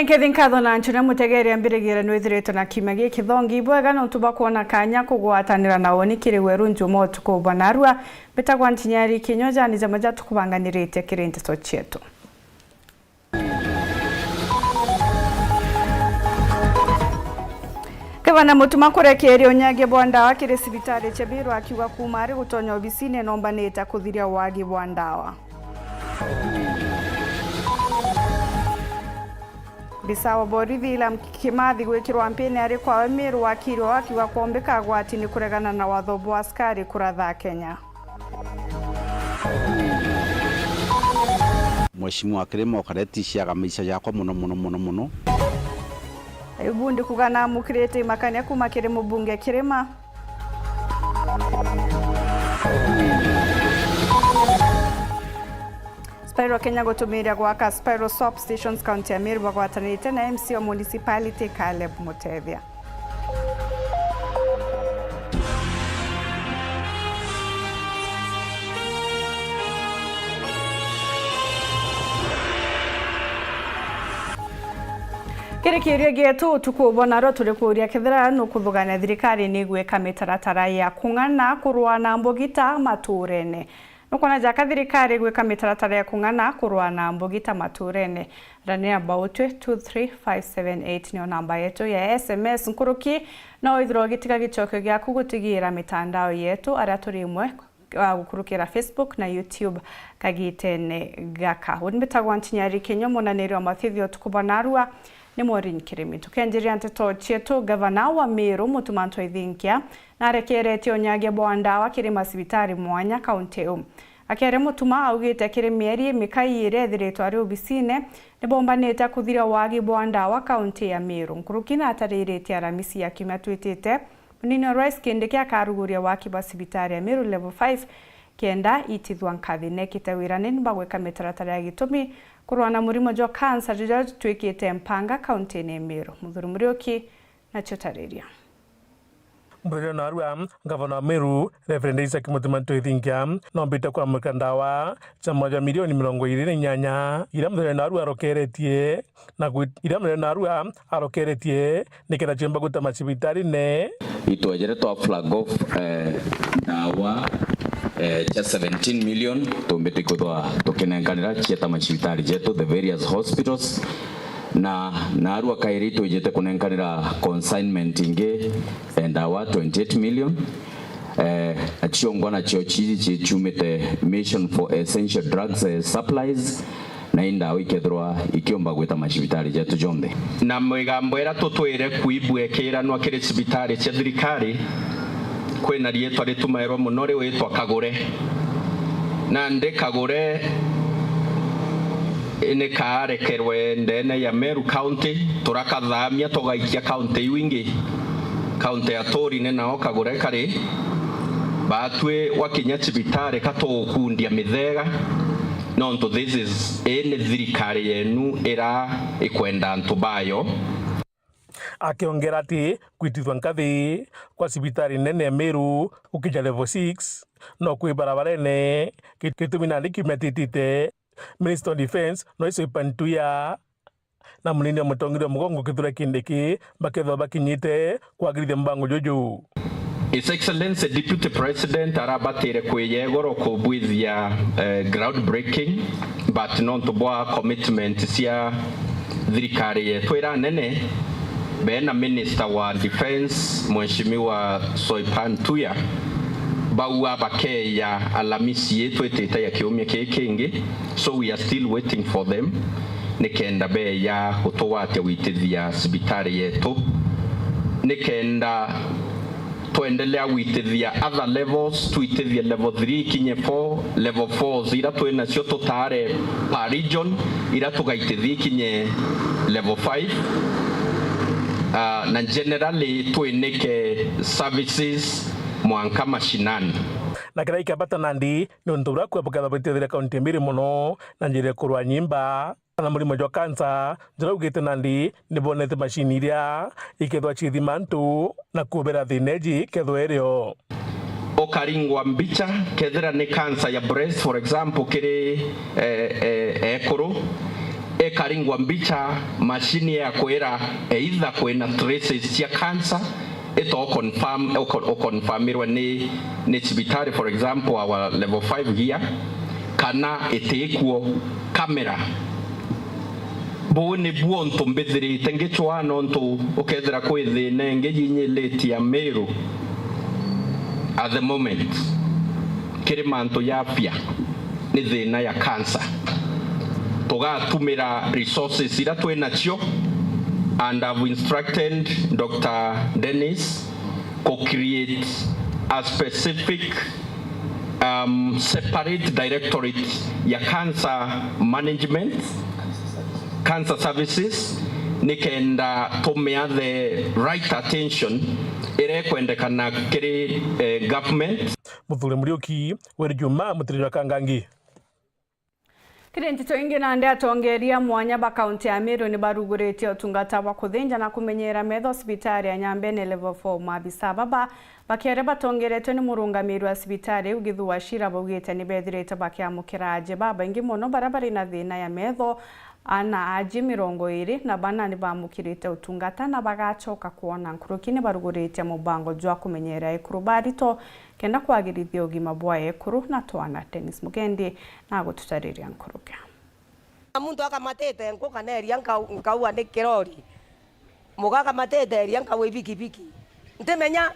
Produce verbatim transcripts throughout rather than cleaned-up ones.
Nkethi nkatho na nchuna mutegeri ambirigiire nwithiritwe na kiumia giki thongi bwega nontu bwa kwona kanya kugwatanira na woni kiri weru njuma utuku bwa narua. Mbitagwa Ntinyari Kinyo, jani jama ja tukubanganiritie kiri nteto cietu. Gavana Mutuma kurekeeria unyagia bwa ndawa kiri cibitari cia Miru akiuga kuuma ari gutonya obisine nombanite kuthiria wagi bwa ndawa. Bisa wa borithi Ilam Kimathi gwikirwa mpini ari kwawe Miru, wakiri wawe akiuga kwombika agwati ni kuregana na watho bwa askari kuratha Kenya. Mheshimiwa Kirima, ukareticia maisha yakwa muno, muno, muno, muno. Ibu ndikuga namukirite imakania kuma kiri mubunge Kirima. Spiro Kenya gutumiria gwaka Spiro Swap Stations kaunti ya Meru bagwatanirite na M C wa municipality Caleb Mutethia. Kiri kiuria gietu utuku bwa narua turi kuuria kethira nukuthugania thirikari ni igwika mitaratara ya kung'ana kurua na mbugita maturene. Nukwona jaka thirikari gwika mitaratara ya kung'ana kurua na mbugita maturene? Ranira mbautwe two three five seven eight niyo namba yetu ya S M S. Nkuruki, no withirwa ugitiga gicokio giaku gutigiira mitandao yetu aria turi imwe wa gukurukira Facebook na YouTube kagitene gaka. Uni mbitagwa Ntinyari Kinyo, munaniri wa mathithio utuku bwa narua ni Maureen Kirimi. Tukenjiria nteto cietu, gavana wa Meru Mutuma Ntwethinkia narekeretie unyagia bwa ndawa kiri macibitari mwanya kaunti iu. Akiaria Mutuma augite kiri mieri imikai iria ethiritwe ari obisine, nibombanite kuthiria wagi bwa ndawa kaunti ya Meru. Nkuruki natariritie Aramisi ya kiumia twitite, munini wa Rais Kindiki akaruguria waki bwa cibitari ya Meru Level five kenda itithwa nkathi. Nekite wirane ni bagwika mitaratara ya gitumi kurua na murimo jwa kansa juria jutwikite mpanga kauntine ya Meru. Muthuri Muriuki nacio tariria. Muthenya wa narua, ngavana wa Meru, Reverend Isaac Mutuma Ntwethinkia, noombite kwamurika ndawa cia mwanya milioni mirongo iiri na inyanya, iria muthenya wa narua arokeretie na gwi-, iria muthenya wa narua arokeretie nikenda ciumba gwita macibitarine. Itwejere twa flag off, eh, ndawa, eh, cia seventeen million tumbite kwithwa tukinenkanira cieta macibitari jetu, the various hospitals. Na narua kairi itwijite kunenkanira consignment ingi, eh, ndawa twenty-eight million. Eh, na ciongwa nacio ci-, ci-, ciumite Mission for Essential Drugs, eh, Supplies, na i ndawa ikethirwa ikiumba gwita macibitari jetu jonthe. Na migambo iria tutwire kuibua ikiiranwa kiri cibitari cia thirikari, kwina riitwa ritumairwa mono riwitwa Kagure. Nandi Kagure ni kaarekerwe ndeene ya Meru County, turakathamia tugaikia county iu ingi, county ya Tori ni nao Kagure kari. Batwi wakinya cibitari ka tugukundia mithega, nontu this is, ii ni thirikari yenu ira ikwenda antu bayo. Akiongera ati gwitithua nkathi kwa cibitari nene ya Meru gukinya level six no kwi barabarene, gi-, gitumi nandi kiumia titite, Minister of Defence Noise Ipantuya na munini wa mutongeria wa mugongo Kithure Kindiki bakethwa bakinyite kwagirithia mubango juju. His Excellency Deputy President arabatire kwiya igoro kubwithia, eh, groundbreaking, but nontu bwa commitment cia thirikari yetu ira nene, bena Minister wa Defence, Mheshimiwa Soipan Tuya, baua bakeya Alamisi ii twitite ya kiumia kii kingi. So we are still waiting for them, nikenda beya gutugwatia gwitithia cibitari yetu, nikenda twendelea gwitithia other levels, twitithie level three ikinye four, level four ira twi nacio tutare per region, ira tugaitithia ikinye level five. Ah, na generally twinike services mwanka mashinani. Na kiria ikiambata nandi ni untu buria kwebukethwa bwitethire kaunti mbiri mono na njira ya kurua nyimba. Na murimo jwa kansa, njira ugite nandi ni bonete macini iria ikethwa ciithima antu na kubera thina iji kethwa irio. Ukaringwa mbicha, kethira ni kansa ya breast, for example, kiri, eh, eh, ekuru, Ekaringwa mbicha mashini ya kwira either kwina traces cia cancer, ito confirm, uko-, ukonfirmirwe ni, ni cibitari, for example, our level five here, kana itikuo kamera. Buu ni buo untu mbithirite ngicwaa, nontu ukethira kwi thina ingi yinyilitie ya Meru at the moment, kiri mantu ya afya, ni thina ya cancer. Tugatumira resources iria twi nacio, and I've instructed Doctor Dennis ku create a specific, um, separate directorate ya cancer management, cancer services, nikenda tumea the right attention iria ikwendekana kiri, eh, government. Muthuri Muriuki, Weru Juma, Mutiriri wa Kangangi. Kiri ntito ingi nandi, atongeria mwanya ba kaunti ya Meru ni baruguritie utungata bwa kuthinja na kumenyera metho cibitari ya Nyambene Level four. Maabisa baba bakiaria batongeretwe ni murungamiri wa cibitari iu Githu Wachira baugite ni bethirite bakiamukira aji babaingi mono baria bari na thina ya metho, ana aji mirongo iri na bana ni baamukirite utungata na bagacoka kwona nkuruki. Ni baruguritie mubango jwa kumenyera ekuru barito kenda kwagirithia ugima bwa ekuru na twana. Dennis Mugendi na agututariria nkuruki. Na muntu akamatite nkukaneria nkau-, nkaua ni kirori. Muga akamatite eria nkau ibikibiki. Ntimenya,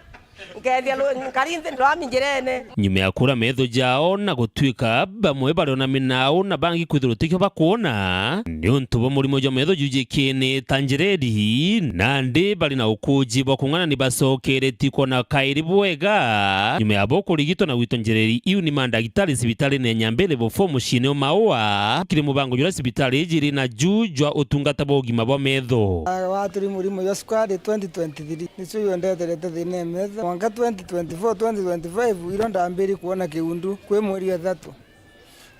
nkethia lu-, nkari nthi ndurami njirene. Nyuma ya kura metho jao na gutuika bamwe bariona minau na bangi kwithirwa tikio bakwona, ni untu bwa murimo jwa metho jujikini ta njereri, nandi bari na ukuji bwa kung'ana ni bacokereti kwona kairi bwega. Nyuma ya bo kurigitwa na gwitwa njereri iu ni mandagitari cibitarine ya Nyambene Level four muciine o Maua, kiri mubango juria cibitari iji iri naju jwa utungata bwa ugima bwa metho. Waturi murimo jwa cukari twenty twenty-three, nicio yondeterete thina ya metho. Mwanka twenty twenty-four, twenty twenty-five, irio ndambiri kwona kiundu kwi mweri wa ithatu.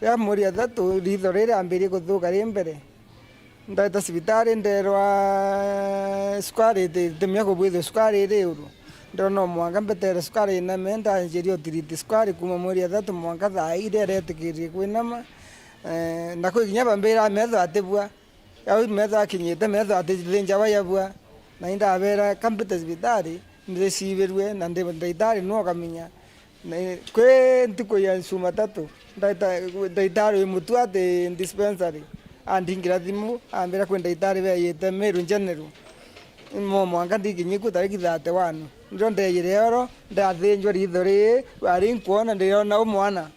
Riria mweri wa ithatu, ritho riri riambirie kuthuka ri mbere, ndaita cibitari, nderwa cukari iti-, itimia kubwithwa cukari iri uru. Ndona o mwanka mbetere cukari iname, ndanjirie utiriti cukari kuuma mweri wa ithatu mwanka thaa ii riria retikiririe kwinama. Eh, na kwi kinya bambira metho atibua. Au metho akinyite, metho atithinjawa yabua. Na indabera, ka mbite cibitari, ndicibirue, na ndi ndagitari nwe ukamenya. Na kwi ntuku ya Jumatatu, ndagita-, ndagitari wi Mutua ati dispensary, andingira thimu, ambira kwi ndagitari beeyite Meru General. Mo mwanka ndikinyiku tariki thirty-one. Ndio ndeejire oro, ndathinjwa ritho riri, ari nkwona, ndiriona u mwana.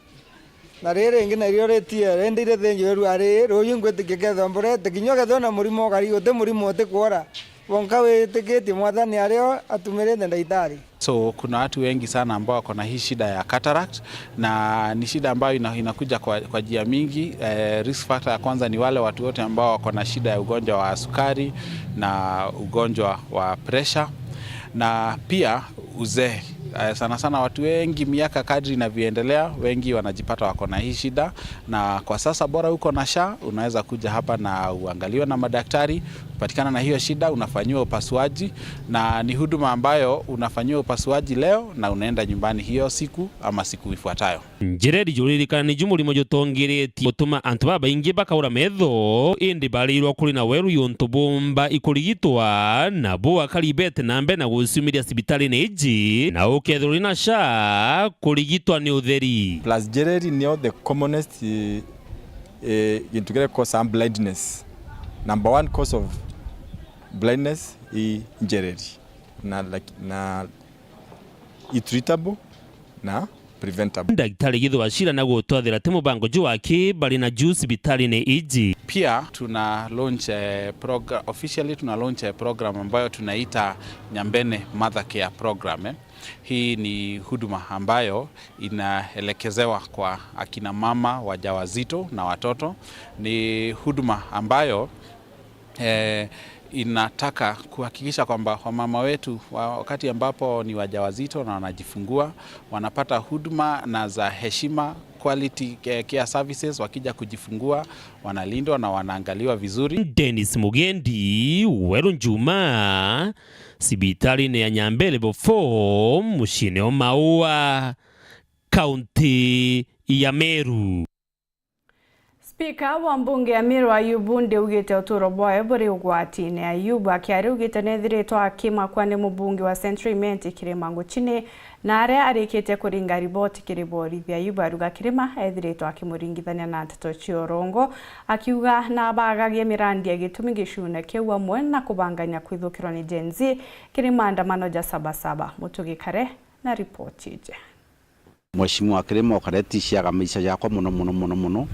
Na riri ringi nario ritie, rindi irithinjirwe rua riri, ruuju ngwitikia kethwa mburete, kinya ukethirwa na murimo ukari, uti murimo utikwora. Wonka witikitie Mwathani ario atumirite ndagitari. So, kuna watu wengi sana ambao wako na hii shida ya cataract, na ni shida ambayo ina-, inakuja kwa, kwa njia mingi. Eh, risk factor ya kwanza ni wale watu wote ambao wako na shida ya ugonjwa wa sukari na ugonjwa wa pressure, na pia uzee. Eh, sana sana watu wengi, miaka kadri inavyoendelea, wengi wanajipata wako na hii shida, na kwa sasa bora uko na SHA, unaweza kuja hapa na uangaliwe na madaktari, upatikana na hiyo shida, unafanyiwa upasuaji, na ni huduma ambayo unafanyiwa upasuaji leo na unaenda nyumbani hiyo siku ama siku ifuatayo. Njereri juririkana niju murimo jutongeretie gutuma antu babaingi bakaura metho, indi barirwa kuri na weru yuntu bumba ikurigitwa, na bo akari bete na mbere na guciumiria cibitarine iji, na ukethirwa uri na SHA, kurigitwa ni utheri. Plus njereri nio the commonest, eh, eh, gintu kiria cause blindness. Number one cause of blindness i njereri. Na, like, na i treatable na preventable. Ndagitari Githu Wachira na gutwathira ti mubango juu aki bari na juu cibitarine iji. Pia tuna launch, eh, progra-, officially tuna launch, eh, program ambayo tunaita Nyambene Mother Care Program, eh. Hii ni huduma ambayo inaelekezewa kwa akina mama wajawazito na watoto. Ni huduma ambayo eh, inataka kuhakikisha kwamba wamama wetu wa-, wakati ambapo ni wajawazito na wanajifungua, wanapata huduma na za heshima, quality, eh, care services, wakija kujifungua, wanalindwa na wanaangaliwa vizuri. Dennis Mugendi, Weru Njuma, cibitarine ya Nyambene Level four, muciine o Maua, kaunti ya Meru. Spika wa mbunge ya Meru Ayubu Ndi augite uturo bwawe buri ugwatine. Ayubu akiaria augite nethiritwe akimakua ni mubunge wa Central Imenti Kirima Nguchini, na aria arikitie kuringa riboti kiri borithi. Ayubu aruga Kirima ethiritwe akimuringithania na nteto cia urongo, akiuga nabagagia mirandi ya gitumi gicune kiu amwe na kubangania kwithukirwa ni Gen Z kiri maandamano ja Sabasaba. Mutugi Kare na ripoti iji. Mheshimiwa Kirima ukareticia maisha jakwa mono mono mono mono,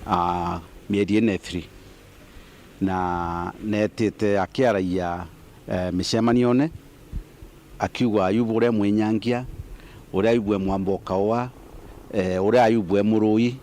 ah, mieri ina ithiri. Na netite akiaragia, eh, micemanione, akiuga Ayubu uria mwinyangia, uria Ayubu e mwamba ukaua, eh, uria Ayubu e murui,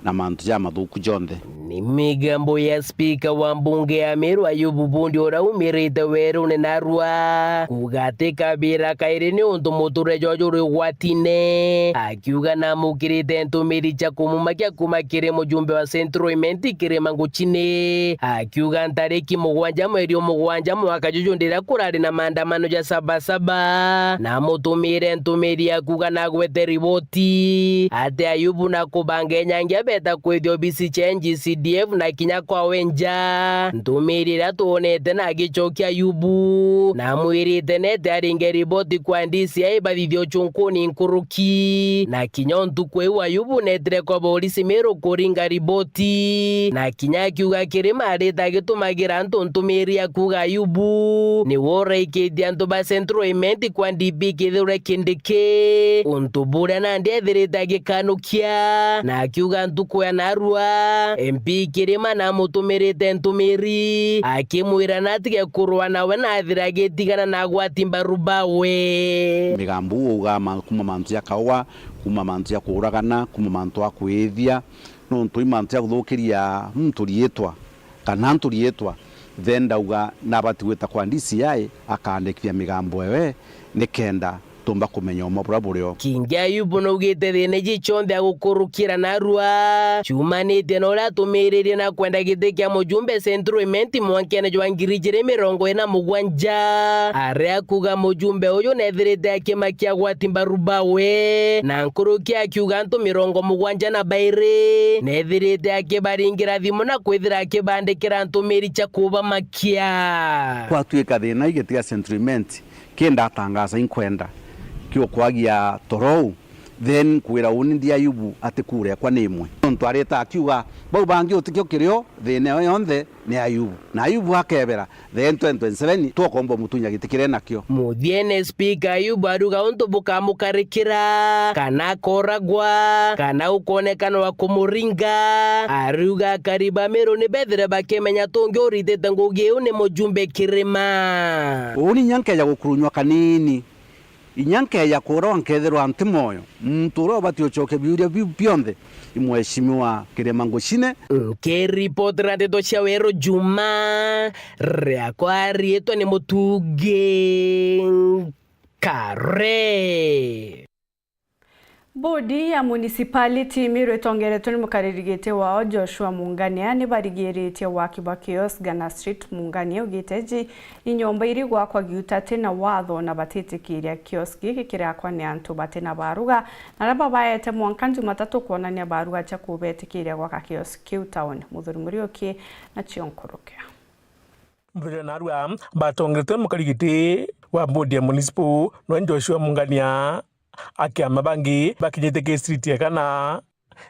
na mantu jamathuku jonthe. Ni migambo ya spika wa mbunge ya Meru Ayubu Bundi uria umirite werune narua kuuga ati kabira kairi ni untu muture jwawe juri ugwatine, akiuga namukirite ntumiri cia kumumakia kuma kiri mujumbe wa Central Imenti Kirima Nguchini, akiuga ntariki mugwanja mweri o mugwanja mwaka juju ndiria kurari na maandamano ja Sabasaba, namutumire ntumiri ya kuuga nagwete riboti ati Ayubu na kubanga inyangia beta kwithia obisi cia N G C D F na kinya kwawe nja. Ntumiri iria twonete na agicokia Ayubu, namwirite nete aringe riboti kwa D C I bathithie ucunkuni nkuruki. Na kinya o ntuku iu Ayubu netire kwa borisi Meru kuringa riboti, na kinya akiuga Kirima arite agitumagira antu ntumiri ya kuuga Ayubu niwe uraikitie antu ba Central Imenti kwa D P Kithure Kindiki, untu buria nandi ethirite agikanukia, na akiuga ntuku ya narua M P Kirima namutumirite ntumiri akimwira natige kurua nawe na athira agitigana na agwati mbaru bawe. Migambo uu ugaa ma-, kuma mantu ja kaua, kuma mantu ja kuuragana, kuma mantu a kwithia, nontu i mantu ja kuthukiria muntu riitwa, kana antu riitwa, then ndauga nabati gwita kwa D C I akaandikithia migambo ewe, nikenda tumba kumenya uma buria burio. Kingi Ayubu naugite thina iji cionthe agukurukira narua ciumanitie na uria atumiririe na kwenda giti kia mujumbe Central Imenti mwankene jwa ngiri ijiri mirongo ina mugwanja, aria akuuga mujumbe uju nethirite akimakia agwati mbaru bawe, na nkuruki akiuga antu mirongo mugwanja na bairi nethirite akibaringira thimu na kwithira akibandikira ntumiri cia kubamakia. Kwatuika thina igiti gia Central Imenti kindatangaza inkwenda kiukwagia toro uu, then nkwira uni ndi Ayubu ati kura ekwa ni imwe. Nontu arita akiuga, bau bangi utikio kirio, thina iyo yonthe ni Ayubu. Na Ayubu akebera, then twenty twenty-seven twokomba mutunya giti kiria enakio. Muthiene, spika Ayubu aruga untu bukamukarikira, kana akoragwa, kana ukonekana wa kumuringa. Ariuga akari ba Meru ni bethire bakimenya tungi uritite ngugi iu ni mujumbe Kirima. Uni inya nkeja gukurunywa kanini. Inya nkeja kuurwa nkethirwa nti mwoyo, muntu uria ubati ucokia biuria biu bionthe i Mheshimiwa Kirima Nguchine. Nkiripotera ndeto cia Weru Juma, riakwa riitwa ni Mutugi Kare. Bodi ya municipality Meru itongeretwe ni mukariri giti wao Joshua Mungania ni barigiritie waki bwa kiosk Ghana Street. Mungania augite iji ni nyomba iri gwakwa giutati na watho na batitikiria kiosk giki kiriakwa ni antu bati na baruga, na aria babaete mwanka Jumatatu kwonania baruga cia kubetikiria gwaka kiosk kiu tauni. Muthuri Muriuki na cio nkurukia. Mbere narua batongeretwe ni mukariri giti wa bodi ya municipal nwe Joshua Mungania. Akiama bangi bakinyite ki street ya Ghana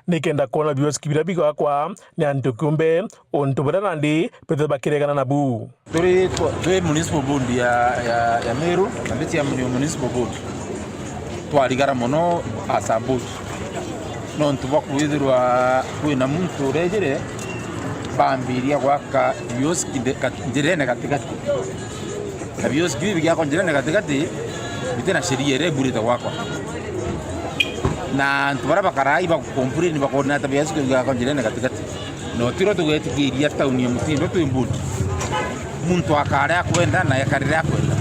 nikenda kwona bioski biria bigakwa ni antu kiumbe, untu buria nandi bethire bakiregana nabu. Turi twa-, twi municipal board ya, ya, ya Meru, na ndi chairman wa municipal board, twarigara mono as a board, nontu bwa kwithirwa kwina muntu urejire bambiria gwaka bioski nde-, kat-, njirene gatigati. Na bioski biu bigiakwa njirene gatigati, bitina sheria iria iburite gwakwa. Na antu baria bakaraa ibagucomplain bakoona ati bioski bigiakwa njirene gatigati. No tiro tugetikiria tauni ya mutindo twi mbundi. Muntu akaria akwenda na ekarire akwenda.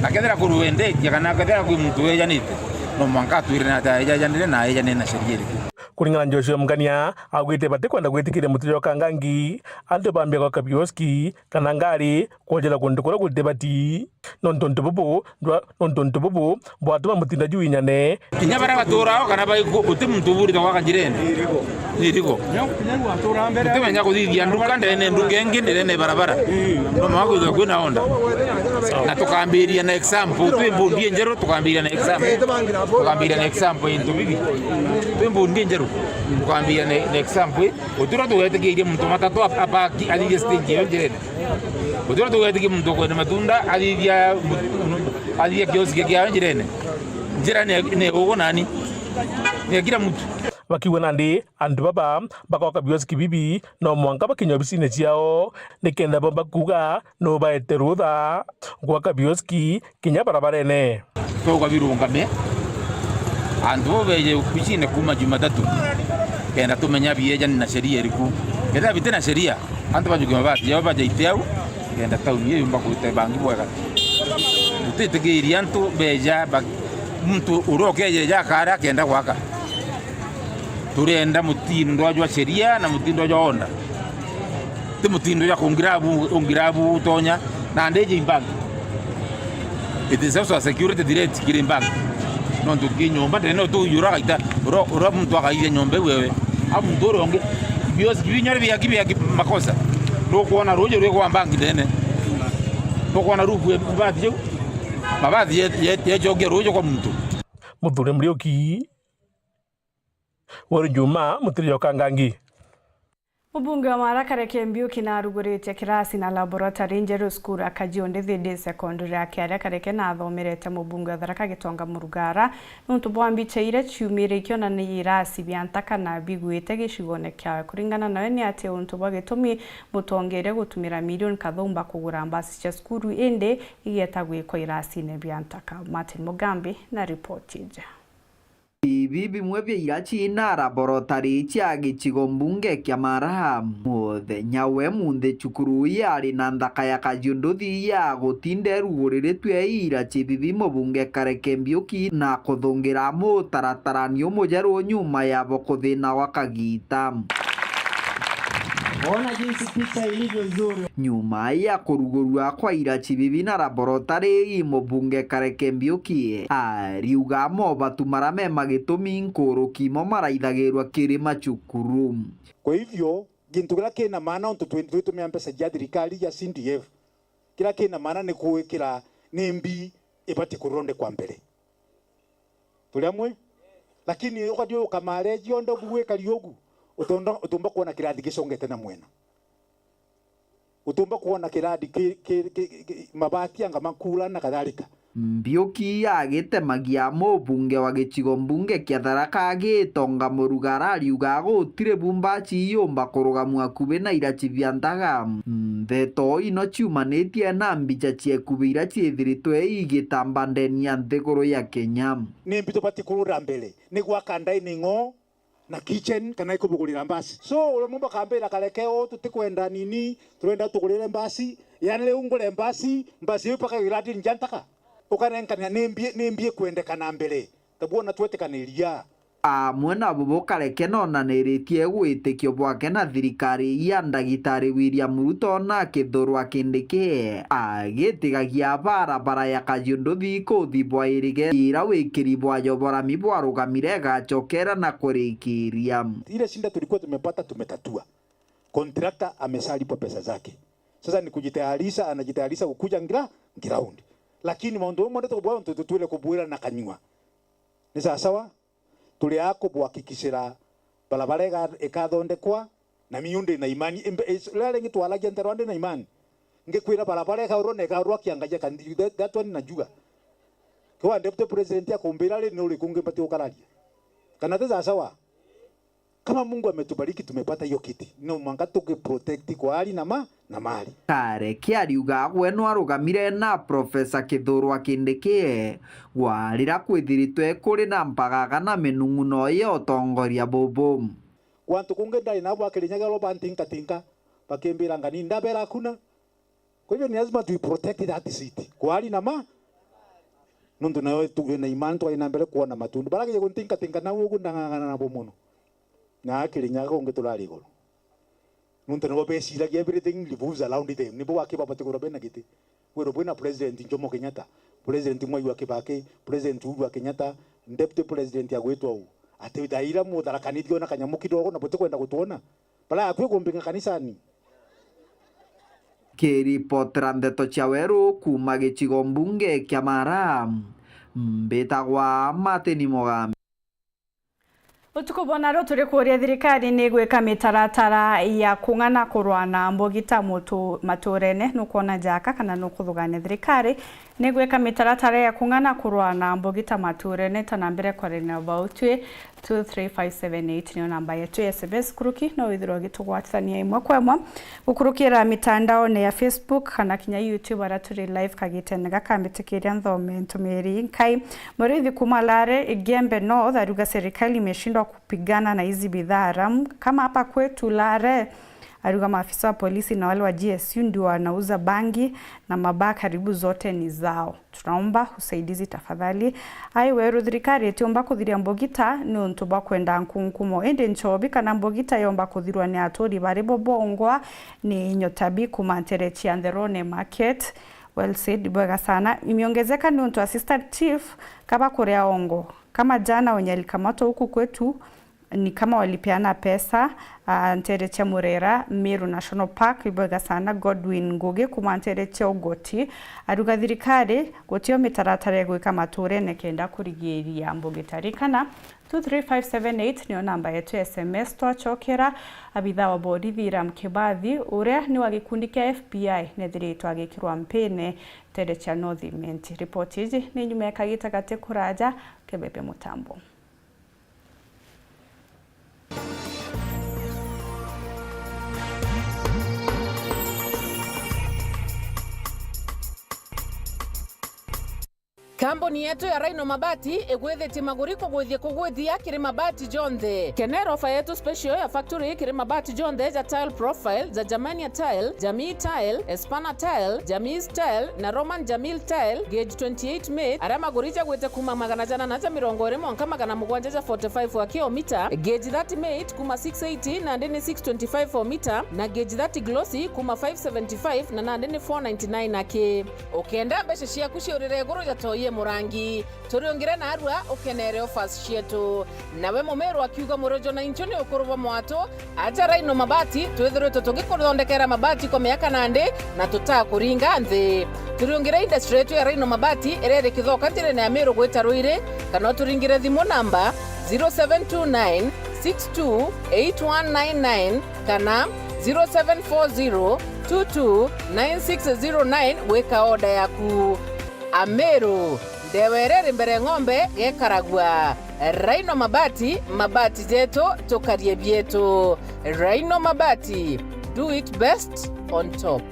Na kethira kuri wendetie kana kethira kwi muntu wejanite, no mwanka atwire na ati ejanire na ejanire na sheria iriku. Kuringana na Joshua Mgania, augite batikwenda gwitikiria Mutiri wa Kangangi antu bambia gwaka bioski kana ngari kwonjera kuntu kuria gutibati. Nontu untu bubu ndwa-, nontu untu bubu bwatuma mutinda juu inyane. Kinya baria batuurao kana baiku-, guti muntu uburite gwaka njirene. Ni irigo. Gutimenya kuthithia nduka ndene, nduka ingi ndene barabara. No mwanka kwithirwa kwina onda. Na tukambiria na example, twi mbundi njeru, tukambiria na example. Tukambiria na example into bibi. Twi mbundi njeru, tukambiria na, na example. Utira tugetikiirie muntu matatu ap-, apaki athithie stage iyo njirene. Utira tugetikia muntu ukwenda matunda athithia, athithia kioski kiao njirene. Njira ni, ni ugu nani? Ni ya kila mtu. Bakiuga nandi antu baba bagoka bioski bibi no mwanka bakinya obisine ciao, nikenda bomba kuuga no baete rutha gwaka bioski kinya barabarene. Tuuga birungame, antu bo beje obisine kuuma Jumatatu, kenda tumenya biejani na sheria iriku. Kenda biti na sheria, antu bajuke mabati jao bajaite au, kenda tauni iyo yumba kuruta bangi bwega. Tutitikiirie antu beja ba-, muntu uria ukejeja akara akenda gwaka. Turenda mutindo jwa sheria na mutindo jwa order. Ti mutindo jwa kungirabu, ungirabu utonya, na ndiji bank. It is also a security threat kiri bank. Nontu ki nyomba ndene utu yura gaita, ura, ura muntu akaithia nyomba iu wewe. Au muntu uria ungi, bios, binyore biaki, biaki makosa. Nukwona ruji rwi kwa bank ndene. Nukwona ruku mabati jau. Mabati ye, ye, yechokia ruji kwa muntu. Muthuri Muriuki, Wori Juma, Mutiri Jokangangi. Mubunge wa Mara Kareke Mbiuki naarugurite kirasi na laboratory njeru cukuru ya Kajiundi Thidi Secondary ya Kiaria Kareke na athomerete mubunge wa Tharaka Gitonga Murugara niuntu bwa mbicha iria ciumire ikionania irasi bia ntaka na bigwite gicigone kiawe. Kuringana nawe ni ati untu bwa gitumi mutongeria gutumira milioni kathumba kugura mbasi cia cukuru indi igieta gwikwa irasine bia ntaka. Martin Mugambi na ripoti iji. Ibi bimwe bia irachi na laboratory cia gicigo mbunge kia Mara. Muthenya we munthi cukuru ii ari na nthaka ya kajiunduthi ya gutinda iruguriritwe irachi bibi mubunge Kareke Mbiuki na kuthungira mutaratarani umujeru nyuma yabo kuthina gwa kagiita. Ona jinsi picha ilivyo nzuri. Nyuma ya kurugurua kwa irachi bibi na laboratory ii mubunge Kareke Mbiuki ariuga mobatu maria me magitumi nkuruki mo maraithagirwa kiri macukuru. Kwa hivyo, gintu kiria kina maana untu twi-, twitumia mbeca cia thirikari ya C D F, kiria kina maana ni kuikira ni mbi ibati kurondekwa mbere. Turi amwe? Lakini ukathiuruka Mara cionthe ugu gwikari ugu, utonda-, utumba kwona kirathi gicongete na mwena. Utumba kwona kirathi ki, ki, ki, ki, mabati anga makura na kadhalika. Mbiuki agitemagia mubunge wa gicigo mbunge kia Tharaka Gitonga Murugara ariuga gutiri bumbaci yumba kurugamua akubi na irachi bia ntaga. Ndeto ino ciumanitie na mbicha cia ikubi iria ciithiritwe igitamba ndeni ya nthiguru ya Kenya. Ni mbi tubati kurura mbere ni gwaka dining hall na kitchen kana ikubugurira mbasi. So, uria mumba kambira Kareke uu tutikwenda nini, turenda tugurire mbasi, yani riu ngure mbasi, mbasi iu mpaka iradini ja ntaka. Ukanenkania ni mbi, ni mbi ikwendeka na mbere. Tabu ona twetikaniria. Amwe na bubu Kareke nonaniritie gwitikio bwake na thirikari ya ndagitari William Ruto na Kithure Kindiki, agitigagia barabara ya Kajiunduthi kuthi bwa Irige, ira wikiri bwayo bwa rami bwarugamire igacokera na kurikiria. Ile shida tulikuwa tumepata, tumetatua. Contractor ameshalipwa pesa zake. Sasa ni kujitayarisha, anajitayarisha kukuja ngira-, ground. Lakini maundu mamwe ndio tukubwa, tu-, tu-, twire kubwira na kanyua. Ni sawa sawa? Turi a kubuhakikishira barabara iga-, ikathondekwa, na miu ndi na imani. Imbe-, is-, riria ringi twaragia nterwa ndi na imani. Ngikwira barabara ikaurwa na ikaurwa kiangaja kandi that, that one najua. Kiwa deputy president akumbira ri ni uriku ngi mbati gukararia? Kana ti sawa sawa? Kama Mungu ametubariki, tumepata hiyo kiti, no mwanka tuki protect kwa hali na ma-, na mali. Kareke ariuga gwe nwarugamire na Professor Kithure Kindiki, gwa riria kwithiritwe kuri na mpagaga na minung'uno ya utongoria bubu. Kwantu kungi ndari nabo akirinyagirwa bantinkatinka, bakimbira ngani ndabera hakuna. Kwa hivyo ni lazima tui protect that seat. Kwa hali na ma-, nuntu nayo tu-, na imani twari na mbere kuona matunda. Bara kije kuntinkatinka nau ugu ndang'ang'ana nabo muno. Na Kirinyaga kungi turari iguru. Nontu nibo beciragia everything revolves around them. Nibo waki babati kwithirwa bena giti. Kwithirwa bwina President Jomo Kenyatta, President Mwai wa Kibaki, President Uhuru wa Kenyatta, Deputy President agwitwa u. Ati thaa ira mutharakanitie ona kanyamu kidogo na butikwenda gutwona. Bara akwi kumbinga kanisani. Kiripotera ndeto cia weru kuuma gicigo mbunge kia Mara, mbitagwa Martin Mugambi. Utuku bwa naru turi kuuria thirikari ni igwika mitaratara ya kung'ana kurwa na mbugi ta mutu-, maturene. Nukwona njaka kana nukuthugania? Thirikari ni igwika mitaratara ya kung'ana kurwa na mbugi ta maturene ta na mbere kwarene bautwi. Two three five seven eight niyo namba yetu ya S M S kuruki, no withirwa ugitugwatithania imwe kwa imwe gukurukira mitandaone ya Facebook kana kinya YouTube, aria turi live kagitene gaka. Mbitikiria nthome ntumiri nkai. Murithi kuma Lare, Igembe North, aruga serikali imeshindwa kupigana na hizi bidhaa haramu kama hapa kwetu Lare. Aruga maafisa wa polisi na wale wa G S U ndio wanauza bangi na mabaa karibu zote ni zao. Tunaomba usaidizi tafadhali. Ai weru, thirikari itiumba kuthiria mbugita niuntu bwa kwenda nkunkumo. Indi nchobi kana mbugita yomba kuthirwa ni aturi bari bo bongwa ni nyotabi kuma ntere cia Nderone Market. Well said, bwega sana. Imeongezeka niuntu assistant chief kaba kuria ongo. Kama jana wenye alikamatwa huku kwetu, ni kama walipeana pesa, ah, ntere cia Murera, Meru National Park, ibwega sana. Godwin Ngugi kuma ntere cia Ugoti, aruga thirikari gutio mitaratara ya gwika maturene kenda kurigiria mbugi ta ri kana. Two three five seven eight niyo namba yetu ya S M S. Twachokera, abitha wa borithi Hiram Kibathi, uria ni wa gikundi kia F B I, nethiritwe agikirwa mpine ntere cia North Imenti. Ripoti iji ni nyuma ya kagita gati kuraja kebebe mutambo. Kambuni yetu ya Rhino Mabati igwithitie maguri kugwithia kugwithia kiri mabati jonthe. Kenera ofa yetu special ya factory kiri mabati jonthe ja tile profile, ja Germania tile, Jamii tile, Espana tile, Jamii tile na Roman Jamil tile, gauge twenty-eight mate, aria maguri jagwite kuma magana jana na ja mirongo iri mwanka magana mugwanja ja forty-five wa kilomita, gauge thirty mate kuma six eighty nandi ni six twenty-five o mita, na gauge thirty glossy kuma five seventy-five na nandi ni four ninety-nine aki. Ukenda mbeca ciaku ciurire iguru ja toi e murangi, turiungire narua ukenere offers cietu. Nawe mumeru akiuga murojo na inchu ni ukuru bwa mwatu, aja Rhino Mabati, twithiritwe tugikuthondekera mabati kwa miaka nandi na tutakuringa nthi. Turiungire industry yetu ya Rhino Mabati iria iri Kithoka njirene ya Meru gwita Ruiri, kana uturingire thimu namba zero seven two nine six two eight one nine nine kana zero seven four zero two two nine six zero nine gwika order yaku. Ameru, ndewa iria iri mbere ng'ombe gekaragua. Rhino Mabati, mabati jetu, tukarie bietu. Rhino Mabati, do it best on top.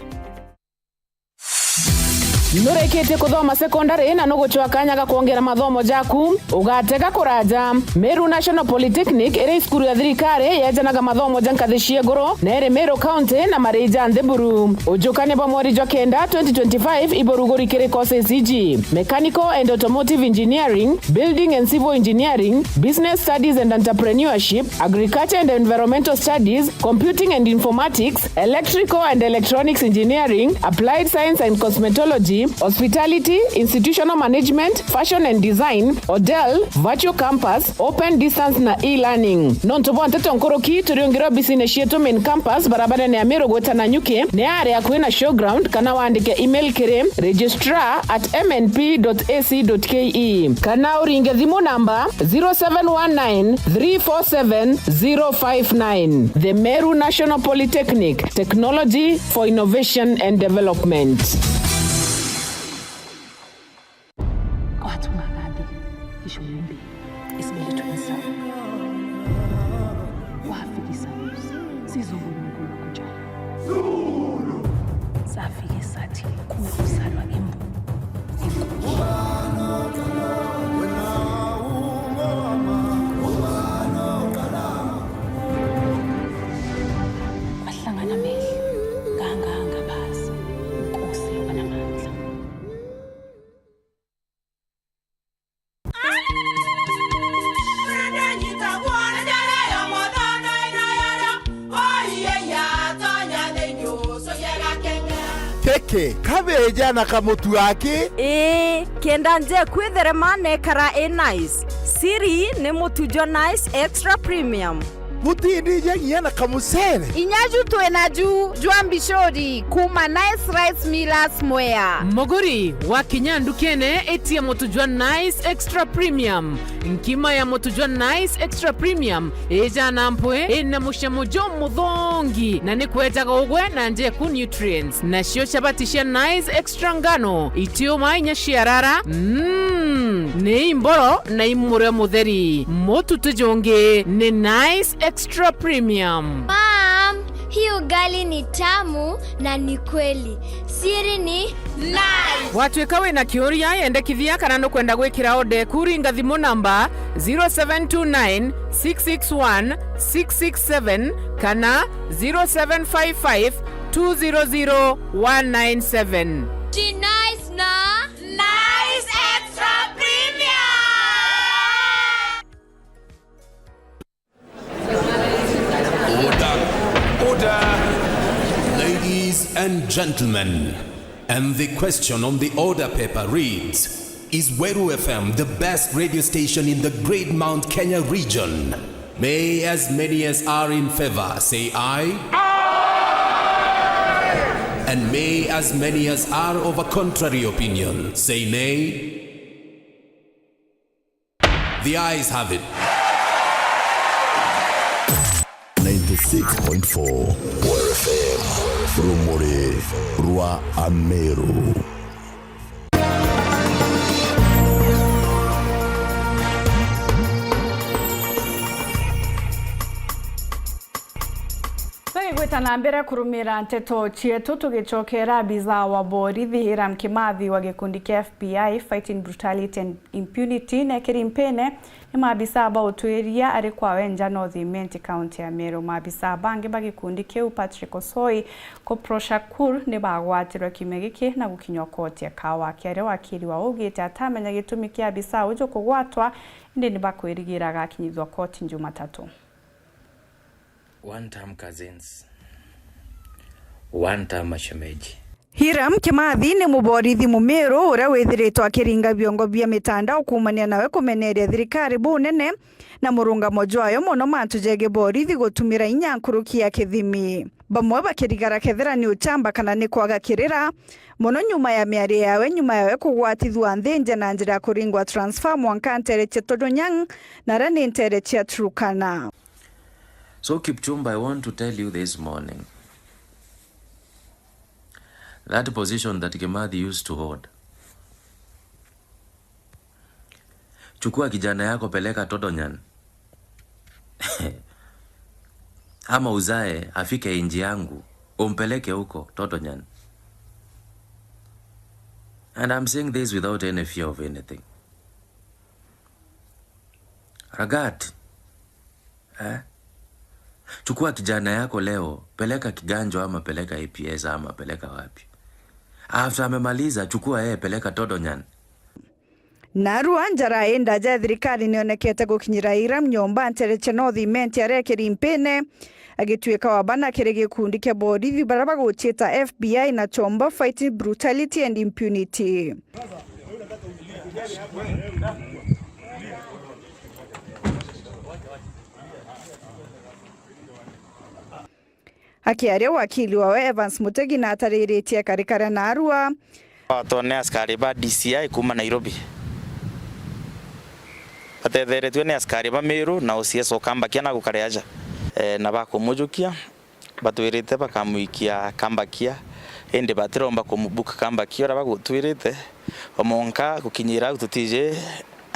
Nurikitie kuthoma sekondari na nugucwa kanya ga kwongera mathomo jaku? Ugatega kuraja. Meru National Polytechnic iri cukuru ya thirikari yejanaga mathomo ja nkathi cia iguru na iri Meru County na mari ja nthi buru. Ujukania bwa mweri jwa kenda twenty twenty-five iburuguri kiri courses iji: Mechanical and Automotive Engineering, Building and Civil Engineering, Business Studies and Entrepreneurship, Agriculture and Environmental Studies, Computing and Informatics, Electrical and Electronics Engineering, Applied Science and Cosmetology, Hospitality, Institutional Management, Fashion and Design, Hotel, Virtual Campus, Open Distance na E-Learning. Nontu bwa nteto nkuruki, turiungire obisine cietu Main Campus, barabarene ya Meru gwita Nanyuki, ni aria akui na Showground, kana wandike email kiri registrar at M N P dot A C dot K E, kana uringe thimu namba zero seven one nine three four seven zero five nine. The Meru National Polytechnic, technology for innovation and development. Watu magadi, kisho mimbi, isibili tuweza. Wafikisa, sizo bulu kuja. Safi. Sati, kuusalwa imbu. Wahlangana meli, nganganga basi, nkosi yoba namandla. Ki, kabeja na kamutu aki? Ii, kenda njeku itherema na ikara i nice. Siri ni mutu jwa Nice Extra Premium. Butindija nginya na kamucere? Inya ju twina ju jwa mbicuri kuuma Nice Rice Millers Mwea. Muguri, wakinya ndukene, itia mutu jwa Nice Extra Premium. Nkima ya mutu jwa Nice Extra Premium ijana mpwi, ina mucamo jumuthongi, na ni kwetaga ugwe na njeku nutrients. Nacio chabati cia Nice Extra ngano, itiuma inya ciarara, mm, ni imboro na imurio mutheri. Mutu ti jungi ni Nice Extra Premium. Mom, hii ugali ni tamu na ni kweli. Siri ni Nice. Watwika wina kiuria, yendekithia kana nukwenda gwikira order eku, ringa thimu namba zero seven two nine six six one six six seven kana zero seven five five two zero zero one nine seven. Ji Nice na Nice Extra Premium. Order. Order. Ladies and gentlemen, and the question on the order paper reads, is Weru F M the best radio station in the Great Mount Kenya region? May as many as are in favor say aye. Aye. And may as many as are of a contrary opinion say nay. The ayes have it. Ninety-six point four Weru F M, rumuri rwa Ameru. Tugigwita na mbere kurumira nteto cietu, tugicokera abisa wa borithi Hiram Kimathi wa gikundi kia F B I Fighting Brutality and Impunity nekiri mpine ni maabisa ba utwiria ari kwawe nja North Imenti, kaunti ya Meru. Maabisa bangi ba gikundi kiu, Patrick Osoi, Kopro Shakur, ni bagwatirwe kiumia giki na gukinywa koti ya Kawa. Kiaria wakiri wa augite atamenya gitumi kia abisa uju kugwatwa, indi ni bakwirigira agakinyithua koti Jumatatu. One term cousins. One term mashemeji. Hiram Kimathi ni muborithi mumiru uria withiritwe akiringa biongo bia mitandao kuumania nawe kumeneria thirikari bunene na murungamo jwayo mono mantu jegii borithi gutumira inya nkuruki ya kithimi. Bamwe bakirigara kethira ni uchamba kana ni kwaga kirira, mono nyuma ya miario yawe, nyuma yawe kugwatithua nthi nja na njira ya kuringwa transfer mwanka ntere cia Todonyang, na aria ni ntere cia Turkana. So, Kipchumba, I want to tell you this morning, that position that Kimathi used to hold, chukua kijana yako, peleka Todonyang. Ama uzae, afike inji yangu, umpeleke huko Todonyang. And I'm saying this without any fear of anything. Ragati, eh? Chukua kijana yako leo, peleka Kiganjo ama peleka A P S ama peleka wapi. After amemaliza, chukua yeye, peleka Todonyang. Narua njara indaja ya thirikari nionekete gukinyira Hiram nyomba ntere cia North Imenti aria ekiri mpine, agituika wa bana kiri gikundi kia borithi baria baguciita F B I na chombo Fighting Brutality and Impunity. Akiaria, wakili wawe Evans Mutegi natariritie akari karia narua. Batwe ni askari ba D C I kuuma Nairobi, batetheretue ni askari ba Meru na O C S o Kambakia na gukare aja, e, na bakumujukia. Batwirite bakamwikia Kambakia, indi batiromba kumubuka Kambakia uria bagutwirite, o mwanka gukinyira au tutiji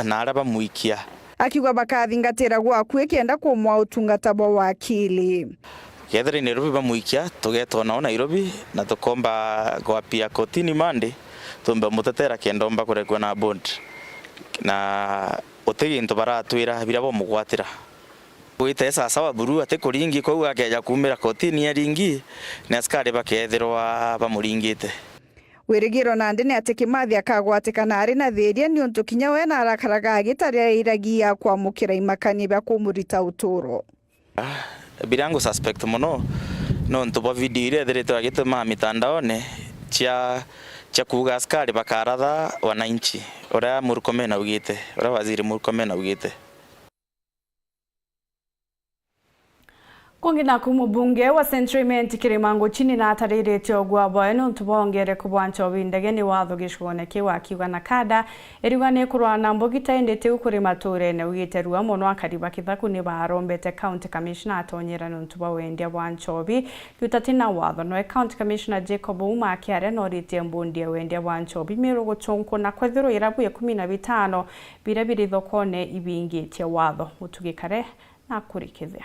na aria bamwikia. Akiuga bakathingatira gwa akui kenda kumwa utungata bwa wakili. Kethira i Nairobi bamwikia, tugeetwa nao Nairobi na tukomba kwapia kotini Monday, tumbe umutetera kenda omba kurekua na bond. Na uti gintu baratwira biria bamugwatira. Gwita e sawasawa buru, ati kuringi, kwou akeeja kuumira kotini aringi, ni askari bakeethirwa bamuringite. Wirigiro nandi ni ati Kimathi akagwatikana ari na thiiria, niuntu kinya we narakaraga agitaria iragia kwamukira imakania bia kumurita uturo. Ah, biria ngu suspect mono, nontu bwa video iria ithiritwe agituma mitandaone, cia, cia kuuga askari bakaratha wananchi, uria Murkomen augite, uria Waziri Murkomen augite. Kungi naku, mubunge wa Central Imenti Kirima Nguchini natariritie ugwa bwawe niuntu bwa wongereku bwa nchobi ndege ni watho gicigone kiu, akiuga NACADA iriuga ni kurwa na mbugita, indi tiu kuri maturene. Augite rua mono akari ba Kithaku ni barombete County Commissioner atonyera niuntu bwa wendia bwa nchobi. Kiu tati na watho. Noe County Commissioner Jacob Ouma akiaria noritie mbundi ya wendia bwa nchobi Meru guchunkuna kwethirwa irabu ikumi na bitano biria biri thokone ibingitie watho. Mutugi Kare nakurikithia.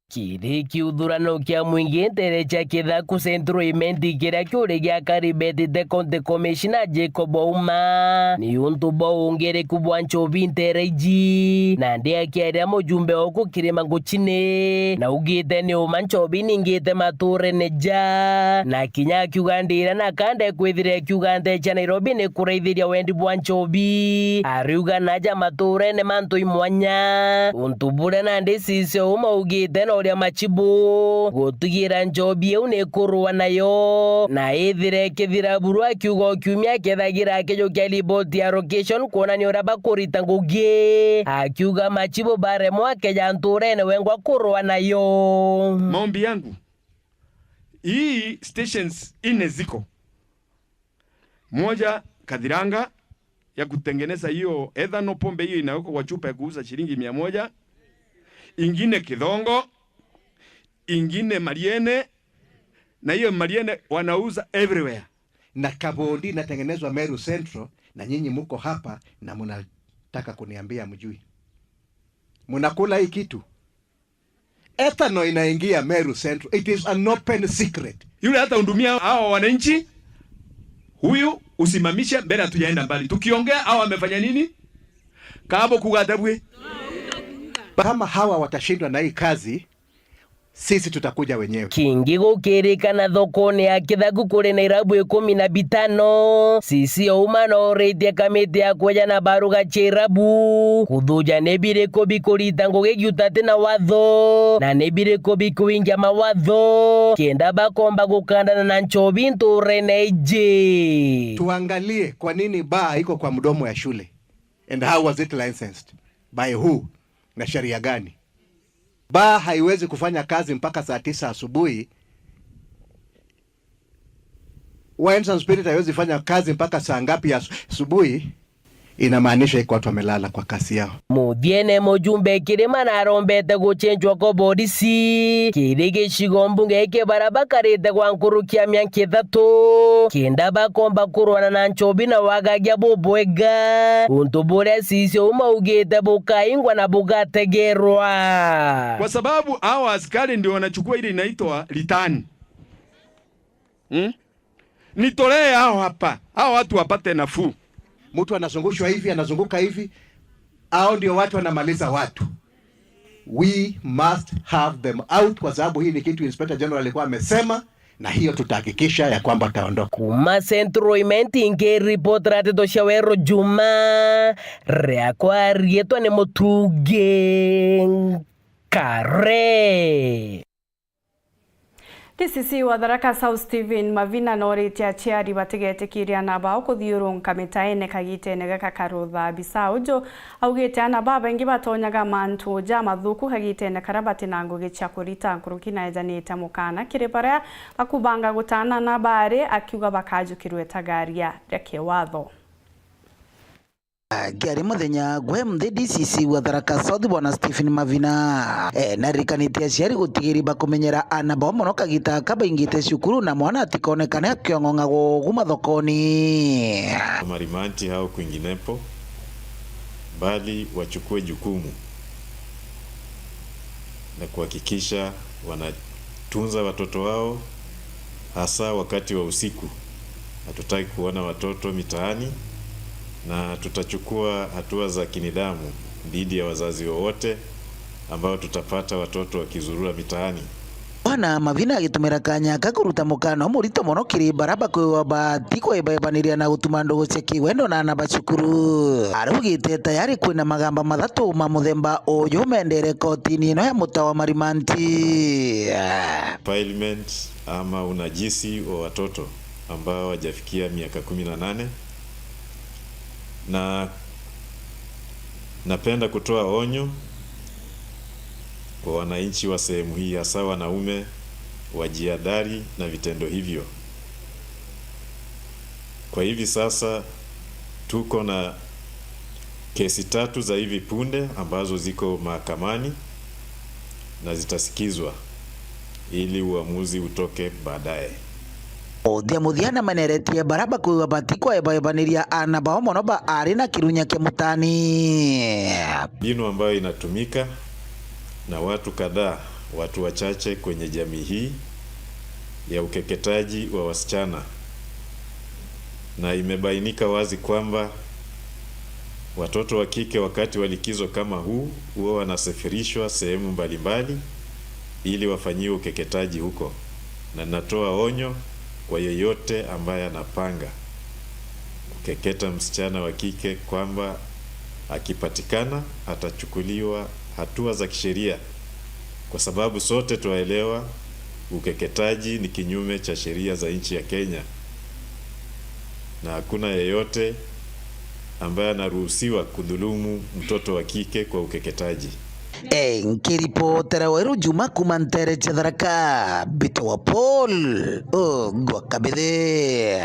Kiri kiuthurano kia mwingi ntere cia Kithaku Central Imenti kiria kiuri giakaribetite County Commissioner Jacob Ouma, ni untu bwa wongereku bwa nchobi ntere iji. Nandi akiaria mujumbe wa uku Kirima Nguchini, naugite ni uma nchobi ningite maturene ja, na kinya akiuga ndira NACADA ikwithira ikiuga nte cia Nairobi ni kuraithiria wendi bwa nchobi. Ariuga naja maturene mantu imwanya, untu buria nandi Cissy Ouma augite na uria machibu gutigira nchobi iu ni kurua nayo, na ithire ikithira buru, akiuga o kiumia akethagira akijukia riboti ya location kwonania uria bakurita ngugi, akiuga machibu baremwa akeja nturene wengwa kurua nayo. Maombi yangu, hii stations nne ziko. Moja Kathiranga ya kutengeneza hiyo ethanol pombe hiyo inawekwa kwa chupa ya kuuza shilingi mia moja, ingine Kithongo, ingine Mariene, na hiyo Mariene wanauza everywhere. Na Kabondi inatengenezwa Meru Central, na nyinyi muko hapa na mnataka kuniambia mjui. Mnakula hii kitu. Ethanol inaingia Meru Central. It is an open secret. Yule hata hudumia hawa wananchi, huyu usimamishe mbele, hatujaenda mbali. Tukiongea, hawa wamefanya nini? Kabo kugatabwe. Kama hawa watashindwa na hii kazi, sisi tutakuja wenyewe. Kingi gukirikana thokone ya Kithaku kuri na irabu ikumi na bitano. Cissy Ouma noritie kamiti ya kweja na baruga cia irabu kuthuja ni biriku bikurita ngugi giutati na watho, na ni biriku bikuingia mawatho, kenda bakomba gukandana na nchobi nturene iji. Tuangalie kwa nini baa iko kwa mdomo ya shule, and how was it licensed? By who? Na sheria gani? Baa haiwezi kufanya kazi mpaka saa tisa asubuhi. Wines and Spirit haiwezi fanya kazi mpaka saa ngapi ya asu-, asubuhi? Inamaanisha iko watu wamelala kwa kazi yao. Muthiene mujumbe Kirima narombete gucenjwa kwa borisi kiri gicigo mbunge giki baria bakarite gwa nkuruki ya miaka ithatu, kenda bakomba kurwana na nchobi na wagagia bubwega, untu buria Cissy Ouma augite bukaingwa na bugategerwa. Kwa sababu hawa askari ndio wanachukua ile inaitwa return. Hmm? Nitolee hao hapa. Hao watu wapate nafuu. Mtu anazungushwa hivi, anazunguka hivi. Hao ndio watu wanamaliza watu. We must have them out, kwa sababu hii ni kitu Inspector General alikuwa amesema, na hiyo tutahakikisha ya kwamba ataondoka. Kuma Central Imenti nkiripotera nteto cia Weru Juma, riakwa riitwa ni Mutugi Kare. D C C wa Tharaka South Stephen Mavina noritie aciari batigetikiria ana bao kuthiurunka mitaene kagitene gaka ka rutha. Bisa uju augite ana babaingi batonyaga mantu jamathuku kagitene karia bati na ngugi cia kurita, nkuruki na ejanite mukana kiri baria bakubanga gutana na bari, akiuga bakajukirwe ta garia ria kiwatho. Kiari muthenya gwe mthi, D C C wa Tharaka South, Bwana Stephen Mavina, e, narikanitie aciari gutigiri bakumenyera ana bao mono kagita kabaingite cukuru na mwana atikonekane akiong'ong'agwa ugu mathokoni. Marimanti au kwinginepo, bali wachukue jukumu na kuhakikisha wanatunza watoto wao, hasa wakati wa usiku. Hatutaki kuona watoto mitaani, na tutachukua hatua za kinidhamu dhidi ya wazazi wowote ambao tutapata watoto wakizurura mitaani. Bwana Mavina agitumira kanya aka kuruta mukana umurito mono kiri bara bakwiwa bati kwebaebaniria na gutuma ndugu cia kiwendo na ana ba cukuru. Araugite tayari kwina magamba mathatu ma muthemba uyu mendere kotini ino ya muta wa Marimanti. Defilement ama unajisi wa watoto ambao hawajafikia miaka kumi na nane, na napenda kutoa onyo kwa wananchi wa sehemu hii, hasa wanaume, wajihadhari na vitendo hivyo. Kwa hivi sasa tuko na kesi tatu za hivi punde ambazo ziko mahakamani na zitasikizwa ili uamuzi utoke baadaye. Muthia muthia nameneretie bara bakuigua batikwaebaebaniria aana bao mono ba ari na kirunya kia mutani. Mbinu ambayo inatumika na watu kadhaa, watu wachache kwenye jamii hii, ya ukeketaji wa wasichana, na imebainika wazi kwamba watoto wa kike wakati wa likizo kama huu huwa wanasafirishwa sehemu mbalimbali ili wafanyiwe ukeketaji huko, na natoa onyo kwa yeyote ambaye anapanga kukeketa msichana wa kike kwamba akipatikana atachukuliwa hatua za kisheria, kwa sababu sote twaelewa ukeketaji ni kinyume cha sheria za nchi ya Kenya, na hakuna yeyote ambaye anaruhusiwa kudhulumu mtoto wa kike kwa ukeketaji. E, nkiripotera Weru Juma kuma ntere cia Tharaka, Mbito wa Paul, Ugwa Kabithe.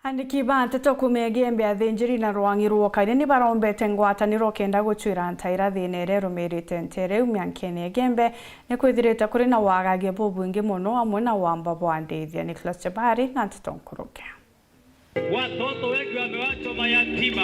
Andiki ba nteto kuuma Igembe, athinjiri na rwang'i rwa Ukaria ni barombete ngwataniro kenda gucwira ntaira thiina iria irumirite nteere iu miankene ya Igembe, ni kwithirite kuri na wagagia bubwingi mono amwe na wamba bwa ndithia. Nicholas Jabari na nteto nkuruke. Watoto wengi wamewachwa mayatima.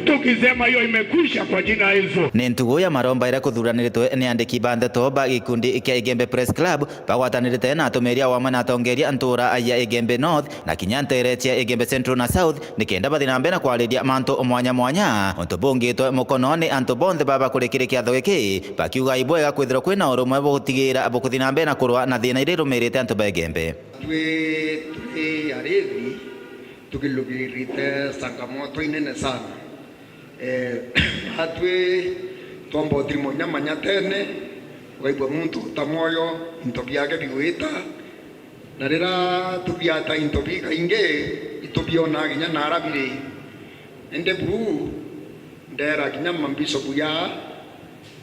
Tukisema hiyo imekwisha kwa jina la Yesu. Ni ntugu ya maromba iria kuthuraniritwe ni andiki ba nteto ba gikundi kia Igembe Press Club, bagwatanirite na atumiria wamwe na atongeria ntuura ya Igembe North na kinya nteere cia Igembe Central na South, nikenda bathi na mbere na kwariria mantu mwanya mwanya, untu bungitwe mukono ni antu bonthe baba kuri kiri kiatho giki, bakiuga ibwega kwithirwa kwina urumwe bugutigira bukuthi na mbere na kurwa na thiina iria irumirite antu ba Igembe. Twi turi arithi tukilugirite changamoto inene sana. Eh, atwi twomba utiri monyamanya tene, ukaigua muntu uta mwoyo, into biake bigwita, na riria tubiata into bikaingi, itubionaa kinya nara biri. Indi buu, ndera kinya mambishopu ya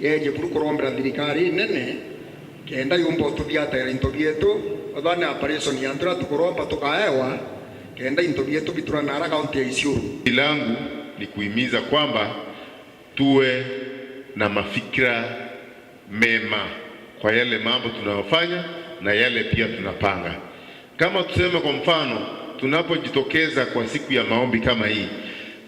yeeje buru kurombera thirikari inene, kenda yumba ututhiatera into bietu, othwa ni operation ya ntura tukuromba tukaewa, kenda into bietu bitura nara kaunti ya Isiolo. Langu ni kuhimiza kwamba tuwe na mafikira mema kwa yale mambo tunayofanya na yale pia tunapanga. Kama tuseme kwa mfano, tunapojitokeza kwa siku ya maombi kama hii,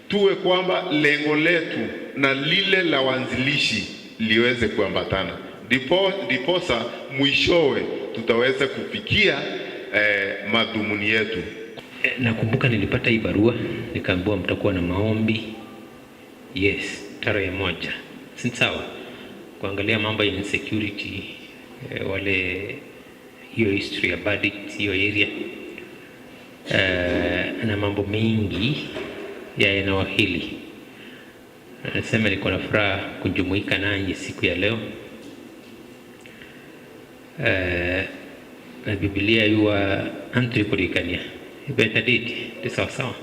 tuwe kwamba lengo letu na lile la waanzilishi liweze kuambatana. Ndipo, ndiposa mwishowe tutaweza kufikia, eh, madhumuni yetu. Eh, nakumbuka nilipata hii barua, nikaambiwa mtakuwa na maombi. Yes, tarehe moja. Si sawa? Kuangalia mambo ya insecurity, eh, wale, hiyo history ya bandits, hiyo area. Eh, na mambo mengi ya eneo hili. Nasema niko na furaha kujumuika nanyi siku ya leo. Eh, na Biblia yua antu ikurikania. Ibeta date, ndi sawa sawa.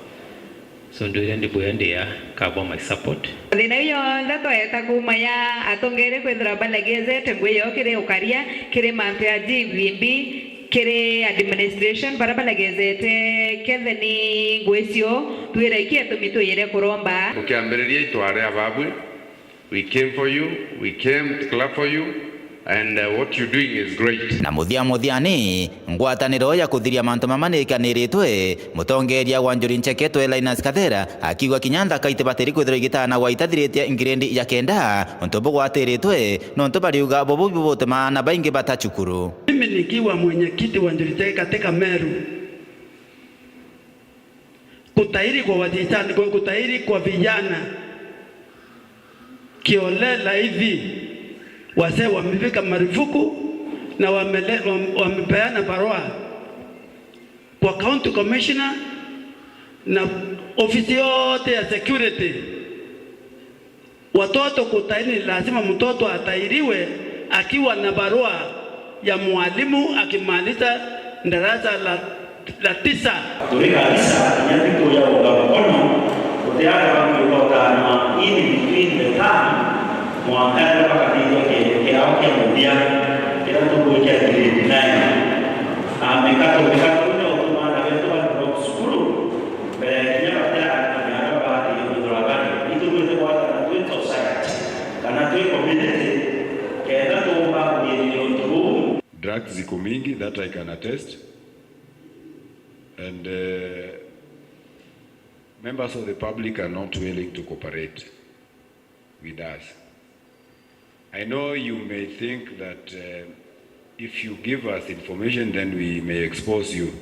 So, ndwire ndi buya ndia kabwa my support. Thina iu yonthe tweeta kuuma ya atongeria kwithirwa balagezete ngui yao kiri ukaria, kiri mantu ya G B B, kiri administration, baria balagezete ketheni ngui cio, twira iki atumi twiyire kuromba. Ukiambiriria itware ababwi, we came for you, we came to clap for you, and, uh, what you're doing is great. Na muthia muthiani, ngwataniro ya kuthiria mantu mama ni ikaniritwe, mutongeria wa Njuri Ncheketwe Linus Kathera akiuga kinya nthaka itibatiri kwithirwa igitanagwa itathiritie ngirendi ya kenda, untu bugwatiritwe, nontu bariuga bubu bubutuma aana baingi bata cukuru. Mimi nikiwa mwenyekiti wa Njuri Ncheke katika Meru, kutahiri kwa wasichana, kutahiri kwa vijana kiolela hivi, wazee wamepika marufuku na wamele-, wam-, wamepeana barua kwa county commissioner na ofisi yote ya security. Watoto kutahiri, ni lazima mtoto atahiriwe akiwa na barua ya mwalimu akimaliza darasa la La tisa. Turi kanisa, kinya thiku ya uga mukono, gutiaga bamwe ugotanwa in between the term, mwanka riria bakathithia kienyo kiao kia muthia, kiria tugwikia grade nine. Ameka tumeka tunya utuma na betu ba drop school, mbere ya kinya batiaga na miaka bathithia kwithirwa bari. Itugwite gwatana twi society, kana twi community, kenda tuumba kuthithia untu buu. Drugs ziko mingi, that I can attest. And, uh, members of the public are not willing to cooperate with us. I know you may think that, uh, if you give us information, then we may expose you.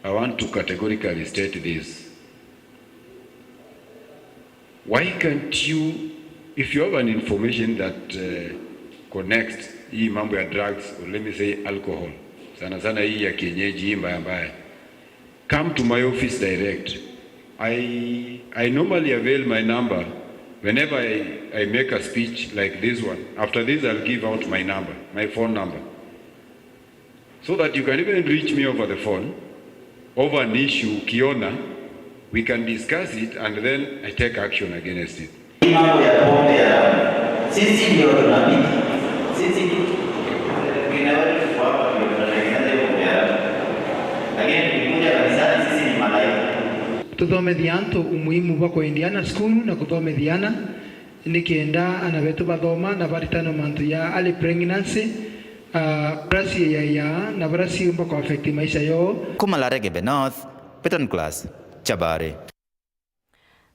I want to categorically state this. Why can't you, if you have an information that, uh, connects hii mambo ya drugs, or let me say alcohol, sana sana hii ya kienyeji, hii mbaya mbaya, come to my office direct. I, I normally avail my number whenever I, I make a speech like this one. After this, I'll give out my number, my phone number, so that you can even reach me over the phone, over an issue ukiona, we can discuss it and then I take action against it. Hii mambo ya pombe ya, sisi ndio tunapita. Sisi ndio, wengine wetu tuko hapa ndio tunatengeneza hiyo pombe ya. Lakini tukikuja kanisani, sisi ni malaika. Tuthomethia antu umuhimu bwa kwendiana cukuru na kuthomethiana, nikenda ana betu bathoma na baritanwa mantu ya early pregnancy, ah, baria ciiyaia na baria ciumba ku affect maisha yoo. Kuma Laregebe North, Peter Nicholas Chabari.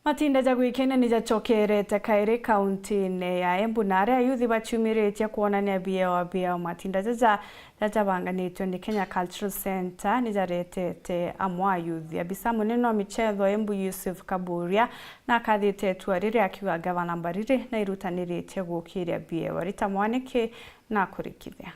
Matinda ja gwikenia ni jacokerete kairi kauntiine ya Embu, na aria ayuthi baciumiritie kwonania biewa biao. Matinda jaja jajabanganitwe ni Kenya Cultural Centre ni jaretete amwe ayuthi. Abisa munene wa michetho Embu Yusuf Kaburia na akathite itua riri akiuga ngavana Mbariri na irutaniritie gukiria biewa. Rita Mwaniki na kurikithia.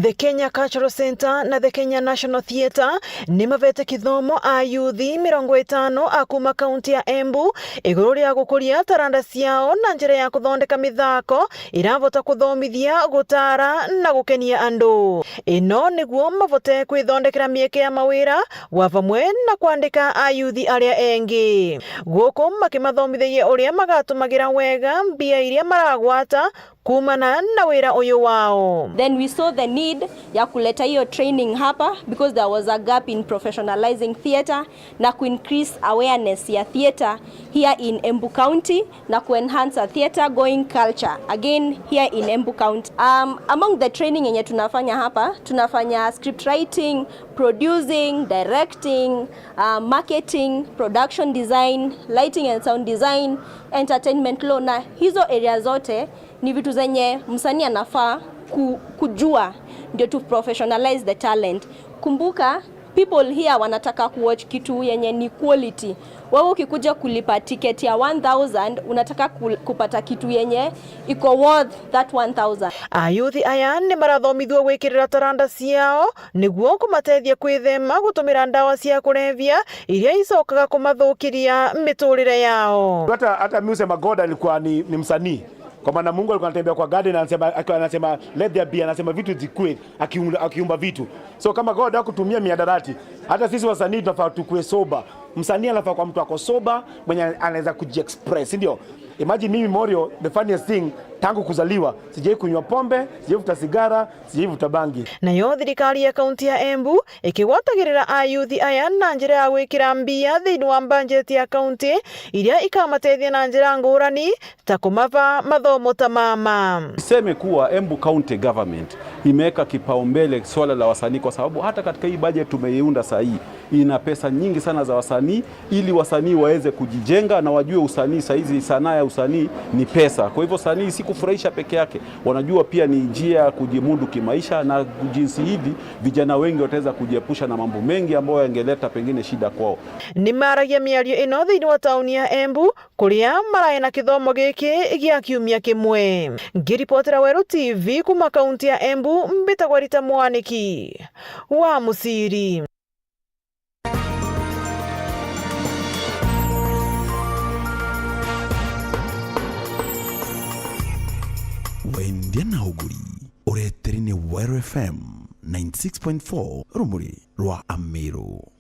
The Kenya Cultural Centre na the Kenya National Theatre ni mavete kithomo ayuthi mirongo itano a kuma kaunti ya Embu iguru ria gukuria taranda ciao na njira ya kuthondeka mithako iravota kuthomithia, gutara na gukenia andu. Ino niguo mavote kwithondekera mieke ya mawira wa vamwe na kwandika ayuthi aria engi. Guku makimathomithagia uria magatumagira wega mbia iria maragwata kumana na wira uyu wao. Then we saw the need ya kuleta hiyo training hapa because there was a gap in professionalizing theatre na ku increase awareness ya theatre here in Embu County na ku enhance a theatre going culture again here in Embu County. Um, among the training yenye tunafanya hapa, tunafanya script writing, producing, directing, uh, marketing, production design, lighting and sound design, entertainment law, na hizo area zote ni vitu zenye msanii anafaa ku-, kujua ndio tu professionalize the talent. Kumbuka, people here wanataka kuwatch kitu yenye ni quality. Wewe ukikuja kulipa ticket ya one thousand, unataka ku-, kupata kitu yenye iko worth that one thousand. Ayuthi aya ni marathomithua gwikirira taranda ciao niguo kumatethia kwithema gutumira ndawa cia kulevya iria icokaga kumathukiria miturire yao. Hata, hata mi usema God alikuwa ni, ni msanii. Kwa maana Mungu alikuwa anatembea kwa garden, anasema, akiwa anasema, "Let there be," anasema vitu zikue, akiumba, akiumba vitu. So kama God hakutumia miadarati, hata sisi wasanii tunafaa tukue sober. Msanii anafaa kwa mtu ako sober, mwenye anaweza kujiexpress, si ndio? Imagine mimi Morio, the funniest thing, tangu kuzaliwa, sijai kunywa pombe, sijai vuta sigara, sijai vuta bangi. Nayo thirikari ya kaunti ya Embu ikigwatagirira ayuthi aya na njira ya gwikira mbia thiini wa mbanjeti ya kaunti, iria ikamatethia na njira ngurani, ta kumava mathomo ta mama. Niseme kuwa Embu County Government imeweka kipaumbele swala la wasanii, kwa sababu hata katika hii budget tumeiunda saa hii, ina pesa nyingi sana za wasanii, ili wasanii waweze kujijenga na wajue usanii saa hizi, sanaa ya usanii ni pesa. Kwa hivyo, sanii si kufurahisha peke yake, wanajua pia ni njia ya kujimudu kimaisha, na jinsi hivi vijana wengi wataweza kujiepusha na mambo mengi ambayo yangeleta pengine shida kwao. Ni maragia miario ino thiini wa tauni ya Embu, kuria marae na kithomo giki gia kiumia kimwe. Ngiripotera Weru T V kuma kaunti ya Embu, mbitagwa Rita Mwaniki wa Musiri. Wendia na uguri. Ureteri ni Weru F M ninety six point four, rumuri rwa Ameru.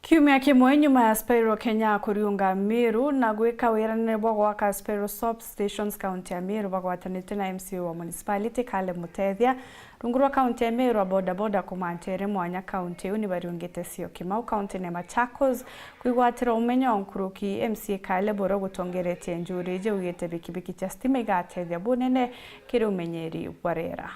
Kiumia kimwe nyuma ya Spiro Kenya kuriunga Meru na gwika wiranire bwa gwaka Spiro Soap Stations kaunti ya Meru bagwatanite na M C A wa municipality Caleb Mutethia, rungu rwa kaunti ya Meru, a bodaboda kumancha iri mwanya kaunti iu ni bariungite Syokimau kaunti ya Machakos kwigwatira umenyo nkuruki. M C A Caleb uria ugutongeretie njuri iji augite bikibiki cia stima igatethia bunene kiri umenyeri bwa riera.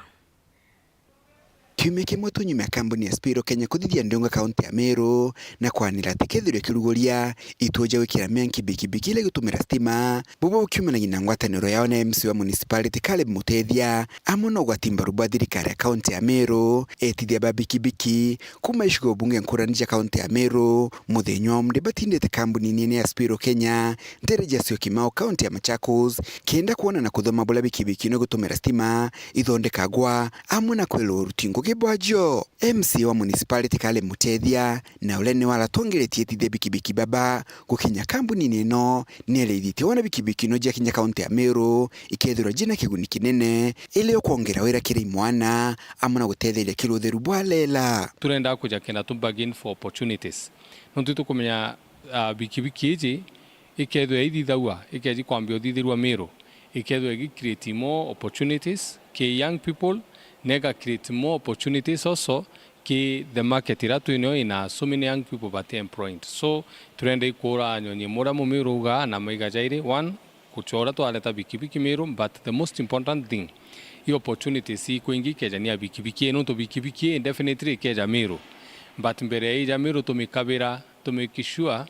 Kiumia kimwe tu nyuma ya kambuni ya Spiro Kenya kuthithia ndunga kaunti ya Meru na kwanira ati kethirwe kiruguria itu ja gwikira mianki bikibiki ila igutumira stima, bubu bukiumanagia na ngwataniro yao na M C A wa municipality Caleb Mutethia, amwe na ugwati mbaru bwa thirikari ya kaunti ya Meru, etithia ba bikibiki kuma icigo bunge nkurani ja kaunti ya Meru, muthenya wa Monday batindite kambuni nene ya Spiro Kenya, ntere ja Syokimau, kaunti ya Machakos, kenda kwona na kuthoma buria bikibiki ino igutumira stima ithondekagwa, amwe na kwirwa uruti ngugi bwajo. M C A wa municipality Caleb Mutethia, na uria niwe aratongeretie etithia bikibiki baba gukinya kambunini ino, nierithitie wona bikibiki ino jakinya kaunti ya Meru ikethirwa jina kiguni kinene, ili ukwongera wira kiri imwana, amwe na gutetheria kiri utheru bwa riera. Turenda kuja kenda tu bargain for opportunities. Nontu itukumenya, ah, bikibiki iji ikethirwa ithithagua, ikeji kwambia uthithirua Meru, ikethirwa igi create more opportunities ki young people, na iga create more opportunities also ki the market iria twinayo ina so many young people bati employed. So, turenda ikuura nyonyi muria Mumiru ugaa na maiga jairi, one, kuchora twareta bikibiki Meru, but the most important thing, i opportunities ikwingi ikeja ni ya bikibiki, nontu bikibiki indefinitely ikeja Meru, but mbere ya ija Meru tumikabira, to make sure,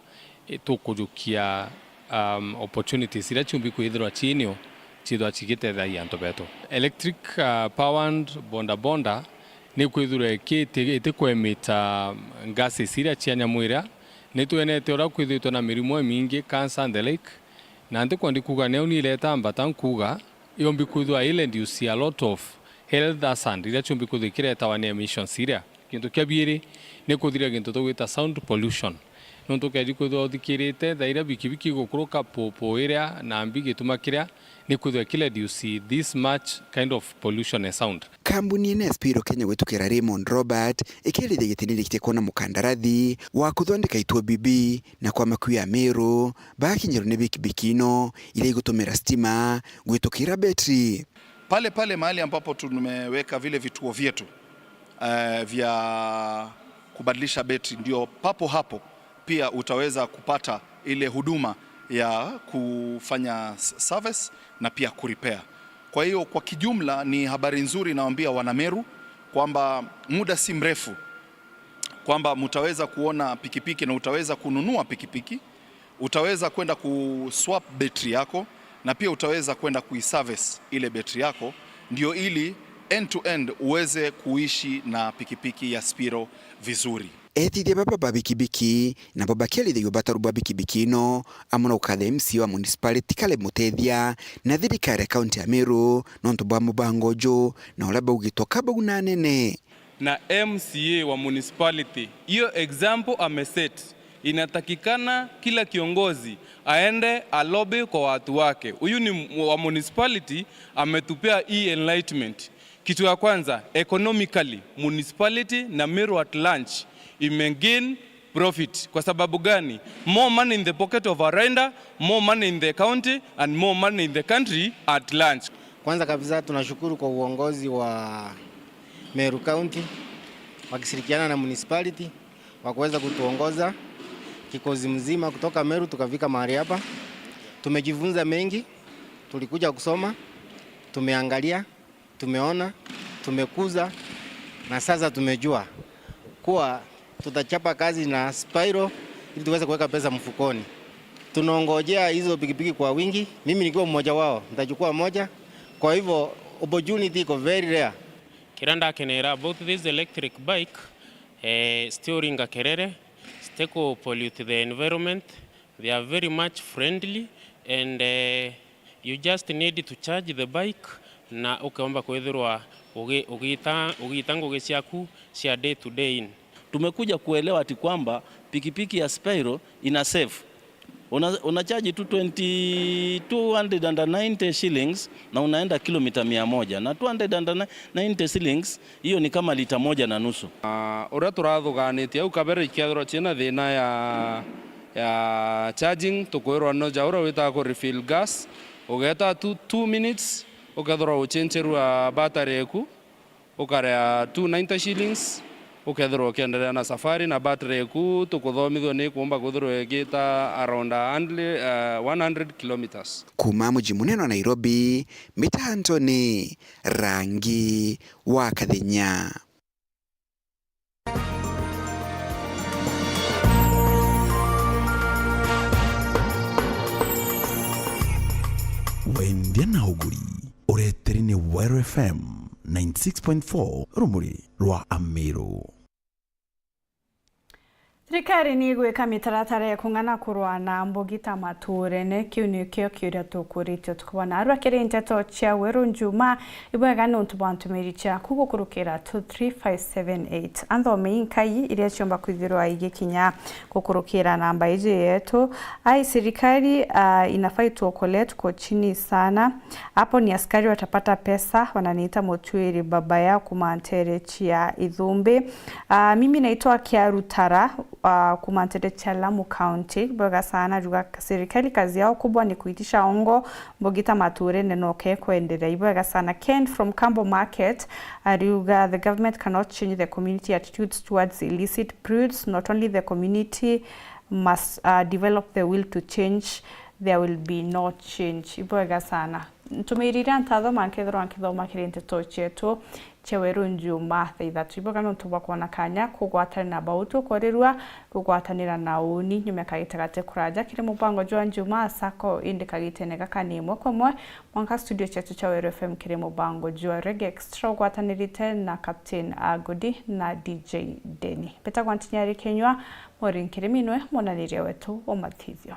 eh, tukujukia, um, opportunities iria ciumbi kwithirwa ciinio, ciithirwa cigitethagia antu betu. Electric, uh, powered boda boda ni kwithirwa iki-, iti-, itikwemita gases iria cia nyamu iria. Ni twenete uria kwithitwe na mirimo imingi, cancer and the like, na ntikwendi kuuga ni au ni ireta mbata nkuuga, yombi kwithirwa i reduce a lot of health hazard iria ciumbi kwithirwa ikiretawa ni emissions iria. Gintu kia biiri ni kuthiria gintu tugwita sound pollution. Nontu ukeji kwithirwa uthikirite thaa iria bikibiki igukuruka pupu iria na mbi gituma kiria, ni kwithirwa ki reduce this much kind of pollution and sound. Kambuni ino ya Spiro Kenya gwitukira Raymond Robert ikirithiria gitini giti kwona mukandarathi wa kuthondeka ituo bibi na kwa makui ya Meru, bakinyirwa ni bikibiki ino iria igutumira stima gwitukira betri. Pale pale mahali ambapo tumeweka vile vituo vyetu, eh, vya kubadilisha betri, ndio papo hapo pia utaweza kupata ile huduma ya kufanya s-, service na pia kurepair. Kwa hiyo, kwa kijumla ni habari nzuri nawaambia Wanameru kwamba muda si mrefu kwamba mutaweza kuona pikipiki na utaweza kununua pikipiki, utaweza kwenda kuswap betri yako na pia utaweza kwenda kuiservice ile betri yako, ndio ili end to end uweze kuishi na pikipiki ya Spiro vizuri. Etithia baba ba bikibiki nabo bakiarithagia ubataru bwa bikibiki ino, amwe na gukatha M C A wa municipality Caleb Mutethia na thirikari ya kaunti ya Meru nontu bwa mubango uju na uria baugitwe ka bau na anene. Na M C A wa municipality, hiyo example ameset. Inatakikana kila kiongozi aende alobi kwa watu wake. Huyu ni m-, wa municipality ametupea hii enlightenment. Kitu ya kwanza, economically, municipality na Meru at large imegain profit. Kwa sababu gani? More money in the pocket of a render, more money in the county, and more money in the country at large. Kwanza kabisa, tunashukuru kwa uongozi wa Meru County wakishirikiana na municipality wa kuweza kutuongoza kikosi mzima kutoka Meru tukafika mahali hapa. Tumejifunza mengi, tulikuja kusoma, tumeangalia, tumeona, tumekuza, na sasa tumejua kuwa tutachapa kazi na Spiro ili tuweze kuweka pesa mfukoni. Tunaongojea hizo pikipiki kwa wingi. Mimi nikiwa mmoja wao, nitachukua moja. Kwa hivyo, opportunity iko very rare. Kiria ndakenera about this electric bike, eh, citiuringa kerere, citiku pollute the environment, they are very much friendly, and, eh, you just need to charge the bike na ukeomba kwithirwa ugi-, ugita, ugita ngugi ciaku cia day to day in. Tumekuja kuelewa ati kwamba pikipiki ya Spiro ina save. Una, una charge tu twenty, two hundred and ninety shillings na unaenda kilomita mia moja. Na two hundred and ninety shillings, hiyo ni kama lita moja na nusu. Ah, uria turathuganitie au kabere ikethirwa ciina thina ya, ya charging, tukwirwa no ja uria witaga ku refill gas, ugeta tu two minutes, ukethirwa uchencherua battery eku, ukarea two ninety shillings, ukethirwa ukiendelea na safari, na battery eku tukuthomithua ni kuumba kwithirwa igita around a hundred, uh, one hundred kilometers. Kuuma muji munene wa Nairobi, mitanto ni Rangi wa Kathenya. Wendia na uguri ureteri ni Weru F M ninety six point four, rumuri rwa Amiru. Thirikari ni igwika mitaratara ya kung'ana kurwa na mbugi ta maturene. Kiu nikio kiuria tukuritio tukubona. Arua kiri nteto cia Weru Njuma, ibwega niuntu bwa ntumiri ciaku gukurukira two three five seven eight. Anthomi inkai iria ciomba kwithirwa igikinya gukurukira namba iji yetu. Ai, serikali, ah, inafaa ituokolee, tuko chini sana. Hapo ni askari watapata pesa, wananiita mutwiri baba ya kuma ntere cia Ithumbi. Ah, mimi naitwa Kiarutara, ah, kuma ntere cia Lamu County. Bwega sana, ruga serikali kazi yao kubwa ni kuitisha ongo, mbugi ta maturene noke kwenderea. Ibwega sana. Ken from Kambo Market ariuga, the government cannot change the community attitudes towards illicit prudes, not only the community must, uh, develop the will to change, there will be no change. Ibwega sana. Ntumiri iria ntathoma nkethirwa nkithoma kiri nteto cietu cia Weru Njuma thaa ithatu. Ibwega niuntu bwa kwona kanya kugwatanira na bau tukorirua kugwatanira na uni nyuma ya kagita gati kuraja kiri mubango jwa Njuma Sacco, indi kagitene gaka ni imwe kwa imwe mwanka studio cietu cia Weru F M kiri mubango jwa Reggae Extra ugwatanirite na Captain Agodi na D J Denny. Mbetagwa Ntinyari Kinyua, muri nkiri minwe munaniria wetu wa mathithio.